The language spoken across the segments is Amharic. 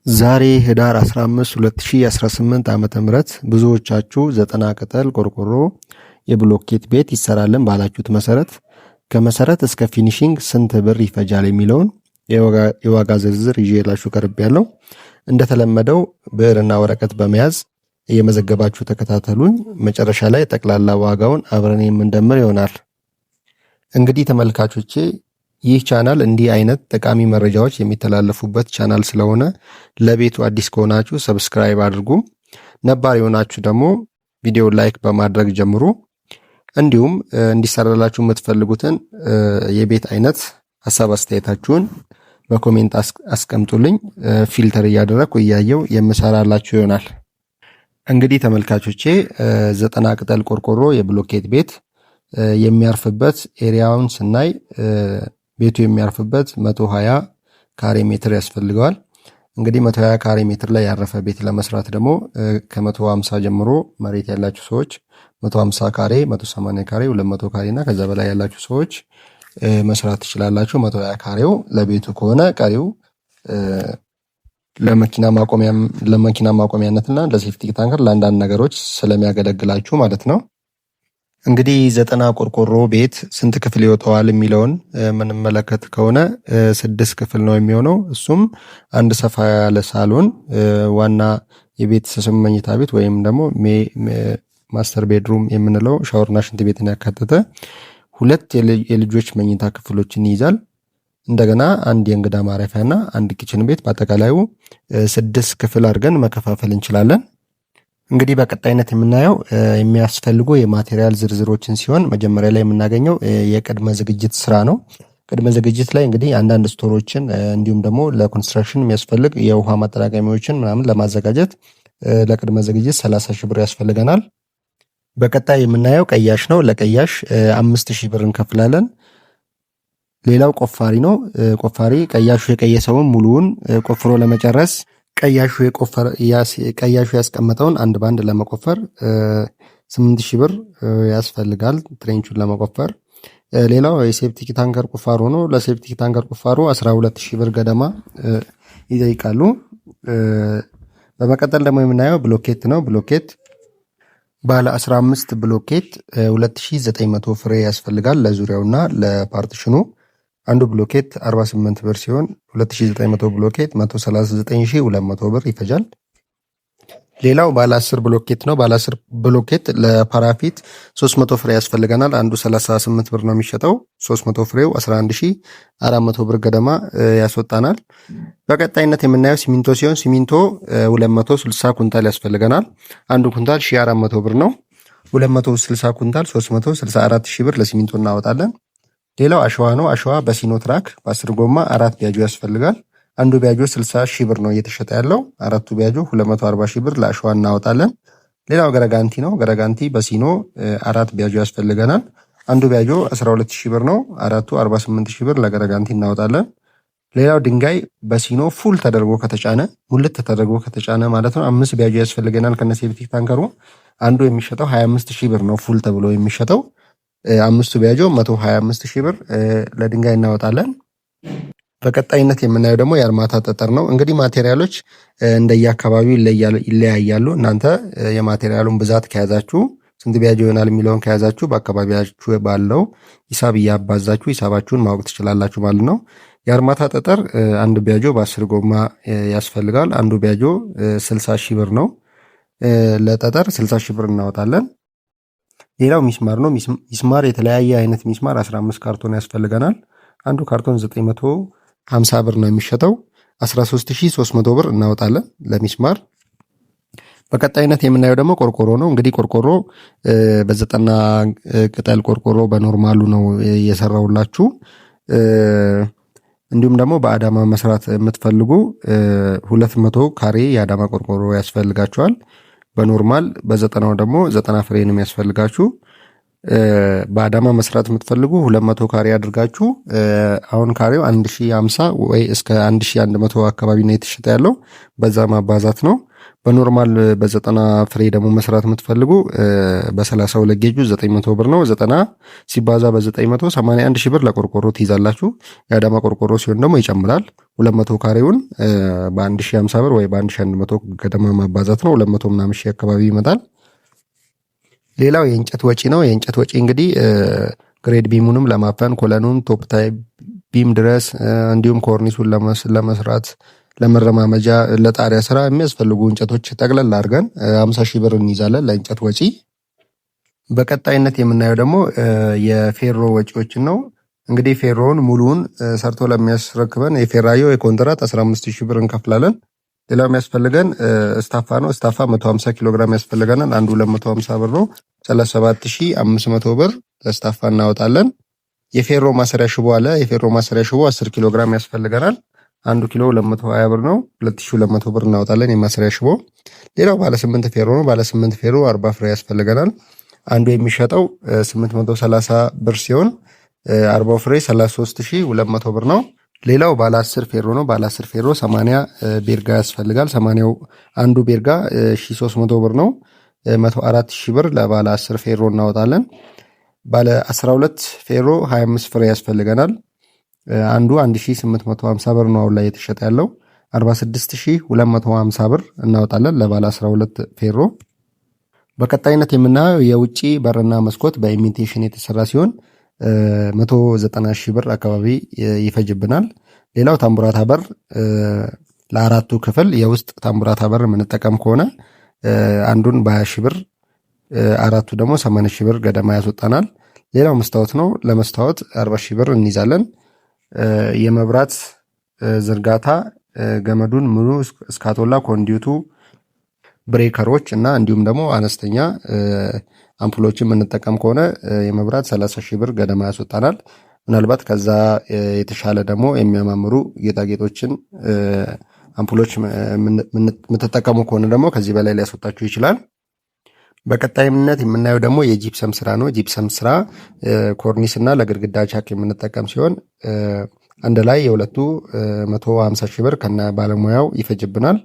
ዛሬ ህዳር 15 2018 ዓ.ም ብዙዎቻችሁ 90 ቅጠል ቆርቆሮ የብሎኬት ቤት ይሰራልን ባላችሁት መሰረት ከመሰረት እስከ finishing ስንት ብር ይፈጃል የሚለውን የዋጋ ዝርዝር ይዤላችሁ ቀርቤያለሁ። እንደተለመደው ብዕርና ወረቀት በመያዝ እየመዘገባችሁ ተከታተሉኝ። መጨረሻ ላይ ጠቅላላ ዋጋውን አብረን የምንደምር ይሆናል። እንግዲህ ተመልካቾቼ፣ ይህ ቻናል እንዲህ አይነት ጠቃሚ መረጃዎች የሚተላለፉበት ቻናል ስለሆነ ለቤቱ አዲስ ከሆናችሁ subscribe አድርጉ። ነባር የሆናችሁ ደግሞ ቪዲዮ like በማድረግ ጀምሩ። እንዲሁም እንዲሰራላችሁ የምትፈልጉትን የቤት አይነት ሀሳብ አስተያየታችሁን በ comment አስቀምጡልኝ። Filter እያደረግኩ እያየው የምሰራላችሁ ይሆናል። እንግዲህ ተመልካቾቼ፣ 90 ቅጠል ቆርቆሮ የብሎኬት ቤት የሚያርፍበት area ውን ስናይ ቤቱ የሚያርፍበት 120 ካሬ ሜትር ያስፈልገዋል። እንግዲህ 120 ካሬ ሜትር ላይ ያረፈ ቤት ለመስራት ደግሞ ከ150 ጀምሮ መሬት ያላችሁ ሰዎች 150 ካሬ፣ 180 ካሬ፣ 200 ካሬ እና ከዛ በላይ ያላችሁ ሰዎች መስራት ትችላላችሁ። 120 ካሬው ለቤቱ ከሆነ ቀሪው ለመኪና ማቆሚያነትና ለ septic tanker፣ ለአንዳንድ ነገሮች ስለሚያገለግላችሁ ማለት ነው። እንግዲህ 90 ቆርቆሮ ቤት ስንት ክፍል ይወጣዋል የሚለውን የምንመለከት ከሆነ ስድስት ክፍል ነው የሚሆነው። እሱም አንድ ሰፋ ያለ ሳሎን፣ ዋና የቤተሰብ መኝታ ቤት ወይም ደግሞ master bedroom የምንለው ሻወርና ሽንት ቤትን ያካተተ፣ ሁለት የልጆች መኝታ ክፍሎችን ይይዛል። እንደገና አንድ የእንግዳ ማረፊያና አንድ kitchen ቤት፣ በአጠቃላዩ ስድስት ክፍል አድርገን መከፋፈል እንችላለን። እንግዲህ በቀጣይነት የምናየው የሚያስፈልጉ የ material ዝርዝሮችን ሲሆን መጀመሪያ ላይ የምናገኘው የቅድመ ዝግጅት ስራ ነው። ቅድመ ዝግጅት ላይ እንግዲህ አንዳንድ store ኦችን እንዲሁም ደግሞ ለ construction የሚያስፈልግ የውሃ ማጠራቀሚያዎችን ምናምን ለማዘጋጀት ለቅድመ ዝግጅት 30,000 ብር ያስፈልገናል። በቀጣይ የምናየው ቀያሽ ነው። ለቀያሽ 5,000 ብር እንከፍላለን። ሌላው ቆፋሪ ነው። ቆፋሪ ቀያሹ የቀየሰውን ሙሉውን ቆፍሮ ለመጨረስ፣ ቀያሹ ያስቀመጠውን አንድ በአንድ ለመቆፈር 8,000 ብር ያስፈልጋል trench ኡን ለመቆፈር። ሌላው የ septic tanker ቁፋሮ ነው። ለ septic tanker ቁፋሮ 12,000 ብር ገደማ ይጠይቃሉ። በመቀጠል ደግሞ የምናየው ብሎኬት ነው። ብሎኬት ባለ 15 ብሎኬት 2900 ፍሬ ያስፈልጋል ለዙሪያውና ለ partition ኡ። አንዱ ብሎኬት 48 ብር ሲሆን 2900 ብሎኬት 139,200 ብር ይፈጃል። ሌላው ባለ 10 ብሎኬት ነው። ባለ 10 ብሎኬት ለ parapet 300 ፍሬ ያስፈልገናል። አንዱ 38 ብር ነው የሚሸጠው። 300 ፍሬው 11,400 ብር ገደማ ያስወጣናል። በቀጣይነት የምናየው ሲሚንቶ ሲሆን ሲሚንቶ 260 ኩንታል ያስፈልገናል። አንዱ ኩንታል 1400 ብር ነው። 260 ኩንታል 364,000 ብር ለሲሚንቶ እናወጣለን። ሌላው አሸዋ ነው። አሸዋ በሲኖ ትራክ በ10 ጎማ አራት ቢያጆ ያስፈልጋል። አንዱ ቢያጆ 60 ሺህ ብር ነው እየተሸጠ ያለው። አራቱ ቢያጆ 240 ሺህ ብር ለአሸዋ እናወጣለን። ሌላው ገረጋንቲ ነው። ገረጋንቲ በሲኖ አራት ቢያጆ ያስፈልገናል። አንዱ ቢያጆ 12 ሺህ ብር ነው። አራቱ 48 ሺህ ብር ለገረጋንቲ እናወጣለን። ሌላው ድንጋይ በሲኖ full ተደርጎ ከተጫነ፣ ሙልት ተደርጎ ከተጫነ ማለት ነው፣ አምስት ቢያጆ ያስፈልገናል ከነ septic tanker ኡ። አንዱ የሚሸጠው 25 ሺህ ብር ነው full ተብሎ የሚሸጠው። አምስቱ ቢያጆ 125 ሺህ ብር ለድንጋይ እናወጣለን። በቀጣይነት የምናየው ደግሞ የአርማታ ጠጠር ነው። እንግዲህ material ኦች እንደየአካባቢው ይለያያሉ። እናንተ የ material ኡን ብዛት ከያዛችሁ፣ ስንት ቢያጆ ይሆናል የሚለውን ከያዛችሁ በአካባቢያችሁ ባለው ሂሳብ እያባዛችሁ ሂሳባችሁን ማወቅ ትችላላችሁ ማለት ነው። የአርማታ ጠጠር አንድ ቢያጆ በ10 ጎማ ያስፈልጋል። አንዱ ቢያጆ 60 ሺህ ብር ነው። ለጠጠር 60 ሺህ ብር እናወጣለን። ሌላው ሚስማር ነው። ሚስማር የተለያየ አይነት ሚስማር 15 ካርቶን ያስፈልገናል። አንዱ ካርቶን 950 ብር ነው የሚሸጠው። 13,300 ብር እናወጣለን ለሚስማር። በቀጣይነት የምናየው ደግሞ ቆርቆሮ ነው። እንግዲህ ቆርቆሮ በ90 ቅጠል ቆርቆሮ በ normal ኡ ነው እየሰራውላችሁ። እንዲሁም ደግሞ በአዳማ መስራት የምትፈልጉ 200 ካሬ የአዳማ ቆርቆሮ ያስፈልጋችኋል። በ normal በ90ው ደግሞ 90 ፍሬ ነው የሚያስፈልጋችሁ። በአዳማ መስራት የምትፈልጉ 200 ካሬ አድርጋችሁ አሁን ካሬው 1050 ወይ እስከ 1100 አካባቢ ነው የተሸጠ ያለው፣ በዛ ማባዛት ነው። በ normal በ90 ፍሬ ደግሞ መስራት የምትፈልጉ በ32 ጌጁ 900 ብር ነው። 90 ሲባዛ በ900 81 ሺህ ብር ለቆርቆሮ ትይዛላችሁ። የአዳማ ቆርቆሮ ሲሆን ደግሞ ይጨምራል። 200 ካሬውን በ1050 ብር ወይ በ1100 ገደማ ማባዛት ነው። 200 ምናምን ሺህ አካባቢ ይመጣል። ሌላው የእንጨት ወጪ ነው። የእንጨት ወጪ እንግዲህ grade beam ኡንም ለማፈን column ኡን top tie beam ድረስ እንዲሁም ኮርኒሱን ለመስራት፣ ለመረማመጃ፣ ለጣሪያ ስራ የሚያስፈልጉ እንጨቶች ጠቅለል አድርገን 50 ሺህ ብር እንይዛለን ለእንጨት ወጪ። በቀጣይነት የምናየው ደግሞ የፌሮ ወጪዎችን ነው። እንግዲህ ፌሮውን ሙሉውን ሰርቶ ለሚያስረክበን የፌራዮ የኮንትራት 15 ሺህ ብር እንከፍላለን። ሌላው የሚያስፈልገን እስታፋ ነው። እስታፋ 150 ኪሎ ግራም ያስፈልገናል። አንዱ 250 ብር ነው። 37,500 ብር ለስታፋ እናወጣለን። የፌሮ ማሰሪያ ሽቦ አለ። የፌሮ ማሰሪያ ሽቦ 10 ኪሎ ግራም ያስፈልገናል። አንዱ ኪሎ 220 ብር ነው። 2200 ብር እናወጣለን የማሰሪያ ሽቦ። ሌላው ባለ 8 ፌሮ ነው። ባለ 8 ፌሮ 40 ፍሬ ያስፈልገናል። አንዱ የሚሸጠው 830 ብር ሲሆን 40 ፍሬ 33,200 ብር ነው። ሌላው ባለ 10 ፌሮ ነው። ባለ 10 ፌሮ 80 ቤርጋ ያስፈልጋል። 80 አንዱ ቤርጋ 1300 ብር ነው። 104 ሺህ ብር ለባለ 10 ፌሮ እናወጣለን። ባለ 12 ፌሮ 25 ፍሬ ያስፈልገናል። አንዱ 1850 ብር ነው አሁን ላይ የተሸጠ ያለው። 46,250 ብር እናወጣለን ለባለ 12 ፌሮ። በቀጣይነት የምናየው የውጪ በርና መስኮት በ imitation የተሰራ ሲሆን 190 ሺህ ብር አካባቢ ይፈጅብናል። ሌላው ታምቡራታ በር ለአራቱ ክፍል የውስጥ ታምቡራታ በር የምንጠቀም ከሆነ አንዱን በ20 ሺህ ብር፣ አራቱ ደግሞ 80 ሺህ ብር ገደማ ያስወጣናል። ሌላው መስታወት ነው። ለመስታወት 40 ሺህ ብር እንይዛለን። የመብራት ዝርጋታ ገመዱን ሙሉ እስካቶላ፣ conduit ኡ፣ breaker ኦች እና እንዲሁም ደግሞ አነስተኛ አምፑሎችን የምንጠቀም ከሆነ የመብራት 30 ሺህ ብር ገደማ ያስወጣናል። ምናልባት ከዛ የተሻለ ደግሞ የሚያማምሩ ጌጣጌጦችን አምፑሎች የምትጠቀሙ ከሆነ ደግሞ ከዚህ በላይ ሊያስወጣችሁ ይችላል። በቀጣይነት የምናየው ደግሞ የጂፕሰም ስራ ነው። ጂፕሰም ስራ ኮርኒስ እና ለግድግዳ ቻክ የምንጠቀም ሲሆን አንድ ላይ የሁለቱ 150 ሺህ ብር ከነ ባለሙያው ይፈጅብናል።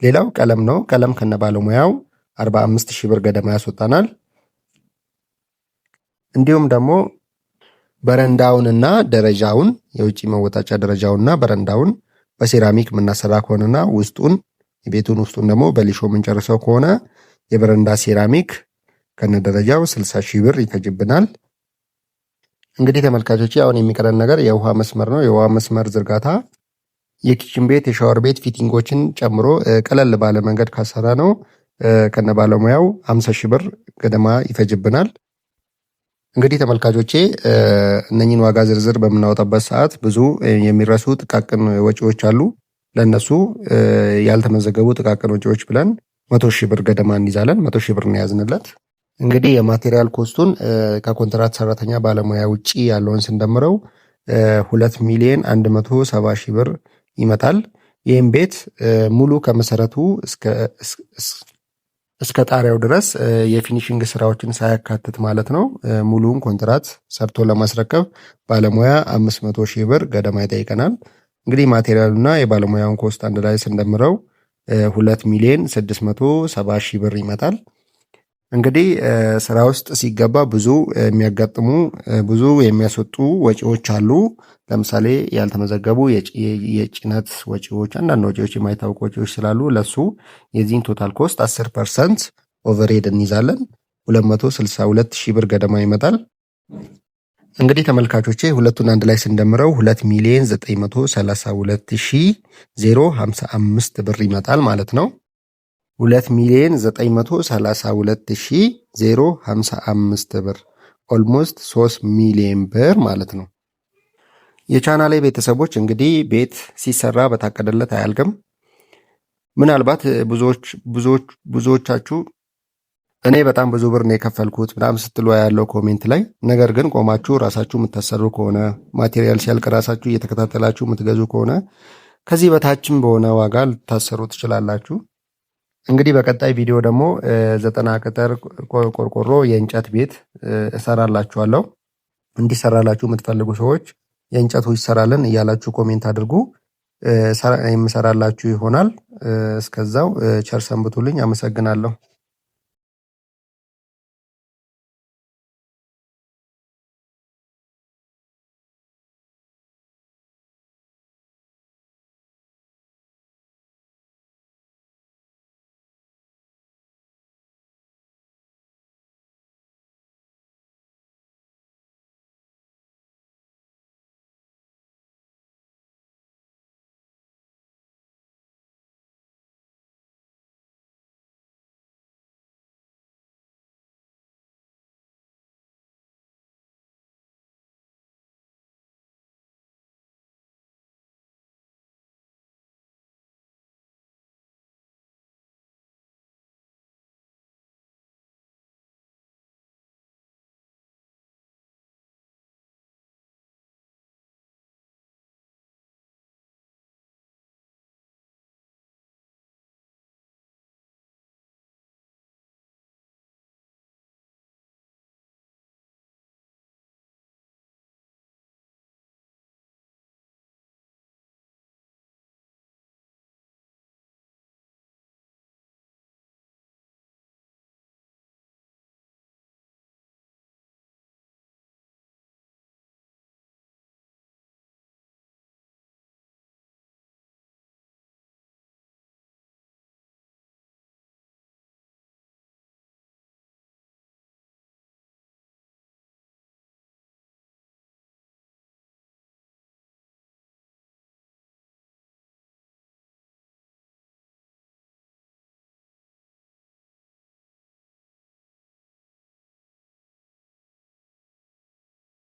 ሌላው ቀለም ነው። ቀለም ከነ ባለሙያው 45 ሺህ ብር ገደማ ያስወጣናል። እንዲሁም ደግሞ በረንዳውንና ደረጃውን፣ የውጭ መወጣጫ ደረጃውንና በረንዳውን በሴራሚክ የምናሰራ ከሆነና ውስጡን የቤቱን ውስጡን ደግሞ በሊሾ የምንጨርሰው ከሆነ የበረንዳ ሴራሚክ ከነደረጃው 60 ሺህ ብር ይፈጅብናል። እንግዲህ ተመልካቾች፣ አሁን የሚቀረን ነገር የውሃ መስመር ነው። የውሃ መስመር ዝርጋታ የ kitchen ቤት፣ የሻወር ቤት fitting ኦችን ጨምሮ ቀለል ባለ መንገድ ካሰራነው ከነ ባለሙያው 50 ሺህ ብር ገደማ ይፈጅብናል። እንግዲህ ተመልካቾቼ፣ እነኝን ዋጋ ዝርዝር በምናወጣበት ሰዓት ብዙ የሚረሱ ጥቃቅን ወጪዎች አሉ። ለእነሱ ያልተመዘገቡ ጥቃቅን ወጪዎች ብለን 100 ሺህ ብር ገደማ እንይዛለን። 100 ሺህ ብር እንያዝንለት። እንግዲህ የ material cost ኡን ከኮንትራት ሰራተኛ ባለሙያ ውጪ ያለውን ስንደምረው 2,170,000 ብር ይመጣል። ይህም ቤት ሙሉ ከመሰረቱ እስከ ጣሪያው ድረስ የ finishing ስራዎችን ሳያካትት ማለት ነው። ሙሉውን ኮንትራት ሰርቶ ለማስረከብ ባለሙያ 500 ሺህ ብር ገደማ ይጠይቀናል። እንግዲህ material ኡና የባለሙያውን cost አንድ ላይ ስንደምረው 2,670,000 ብር ይመጣል። እንግዲህ ስራ ውስጥ ሲገባ ብዙ የሚያጋጥሙ፣ ብዙ የሚያስወጡ ወጪዎች አሉ። ለምሳሌ ያልተመዘገቡ የጭነት ወጪዎች፣ አንዳንድ ወጪዎች፣ የማይታወቁ ወጪዎች ስላሉ ለሱ የዚህን total cost 10% overhead እንይዛለን። 262 ሺህ ብር ገደማ ይመጣል። እንግዲህ ተመልካቾቼ፣ ሁለቱን አንድ ላይ ስንደምረው 2,932,055 ብር ይመጣል ማለት ነው። 2,932,055 ብር፣ almost 3 ሚሊዮን ብር ማለት ነው። የቻናሌ ቤተሰቦች፣ እንግዲህ ቤት ሲሰራ በታቀደለት አያልቅም። ምናልባት ብዙዎቻችሁ እኔ በጣም ብዙ ብር ነው የከፈልኩት ምናምን ስትሉ ያለው comment ላይ፣ ነገር ግን ቆማችሁ ራሳችሁ የምታሰሩ ከሆነ፣ material ሲያልቅ ራሳችሁ እየተከታተላችሁ የምትገዙ ከሆነ ከዚህ በታችም በሆነ ዋጋ ልታሰሩ ትችላላችሁ። እንግዲህ በቀጣይ ቪዲዮ ደግሞ 90 ቅጥር ቆርቆሮ የእንጨት ቤት እሰራላችኋለሁ። እንዲሰራላችሁ የምትፈልጉ ሰዎች የእንጨቱ ይሰራልን እያላችሁ comment አድርጉ። የምሰራላችሁ ይሆናል። እስከዛው ቸር ሰንብቱልኝ። አመሰግናለሁ።